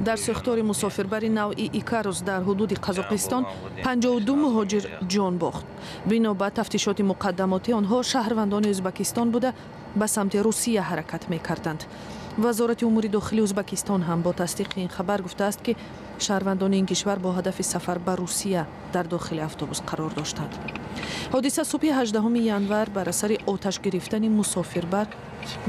Дар сӯхтори мусофирбари навъи Икарус дар ҳудуди Қазоқистон 52 муҳоҷир ҷон бохт. Бино ба тафтишоти муқаддамотӣ, онҳо шаҳрвандони Ӯзбакистон буда, ба самти Русия ҳаракат мекарданд. Вазорати умури дохилии Ӯзбакистон ҳам бо тасдиқи ин хабар гуфтааст, ки шаҳрвандони ин кишвар бо ҳадафи сафар ба Русия дар дохили автобус қарор доштанд. Ҳодиса субҳи 18 январ бар асари оташ гирифтани мусофирбар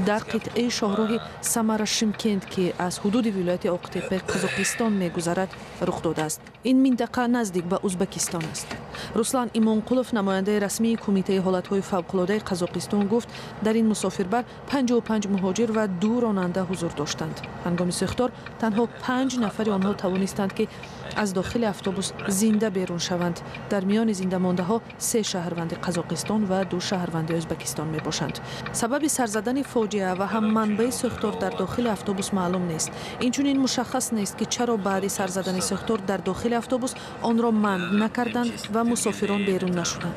дар қитъаи шоҳроҳи Самара Шимкент, ки аз ҳудуди вилояти Оқтепаи Қазоқистон мегузарад, рух додааст. Ин минтақа наздик ба Ӯзбекистон аст. Руслан Имонқулов, намояндаи расмии Кумитаи ҳолатҳои фавқулодаи Қазоқистон, гуфт, дар ин мусофирбар 55 муҳоҷир ва ду ронанда ҳузур доштанд. Ҳангоми сӯхтор танҳо панҷ нафари онҳо тавонистанд, ки аз дохили автобус зинда берун шаванд. Дар миёни зиндамондаҳо се шаҳрванди Қазоқистон ва ду шаҳрванди Ӯзбекистон мебошанд. Сабаби сарзадани фоҷиа ва ҳам манбаи сӯхтор дар дохили автобус маълум нест. Инчунин мушаххас нест, ки чаро баъди сарзадани сӯхтор дар дохили автобус онро манд накарданд ва мусофирон берун нашуданд.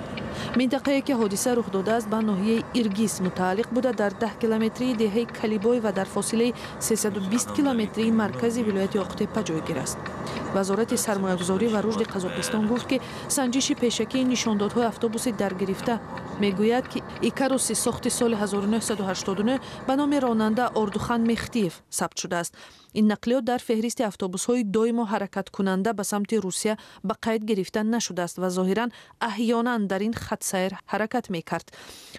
Минтақае, ки ҳодиса рух додааст, ба ноҳияи Иргиз мутааллиқ буда, дар 10 километрии деҳаи Калибой ва дар фосилаи 320 километрии маркази вилояти Оқтепа ҷойгир аст. Вазорати сармоягузорӣ ва рушди Қазоқистон гуфт, ки санҷиши пешакии нишондодҳои автобуси даргирифта мегӯяд, ки Икаруси сохти соли 1989 ба номи ронанда Ордухан Мехтиев сабт шудааст. Ин нақлиёт дар феҳристи автобусҳои доимо ҳаракаткунанда ба самти Русия ба қайд гирифта нашудааст ва зоҳиран аҳёнан дар ин хатсайр ҳаракат мекард.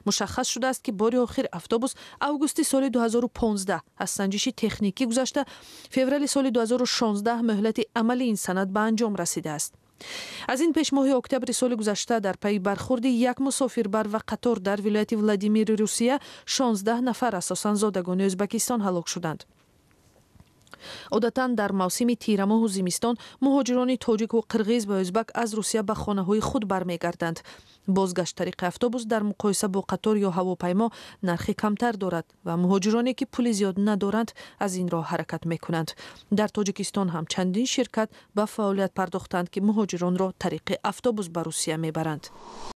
Мушаххас шудааст, ки бори охир автобус августи соли 2015 аз санҷиши техникӣ гузашта, феврали соли 2016 муҳлати амали ин санад ба анҷом расидааст. Аз ин пеш, моҳи октябри соли гузашта, дар пайи бархурди як мусофирбар ва қатор дар вилояти Владимири Русия 16 нафар, асосан зодагони Ӯзбекистон, ҳалок шуданд. Одатан дар мавсими тирамоҳу зимистон муҳоҷирони тоҷику қирғиз ва ӯзбак аз Русия ба хонаҳои худ бармегарданд. Бозгашт тариқи автобус дар муқоиса бо қатор ё ҳавопаймо нархи камтар дорад ва муҳоҷироне, ки пули зиёд надоранд, аз ин роҳ ҳаракат мекунанд. Дар Тоҷикистон ҳам чандин ширкат ба фаъолият пардохтанд, ки муҳоҷиронро тариқи автобус ба Русия мебаранд.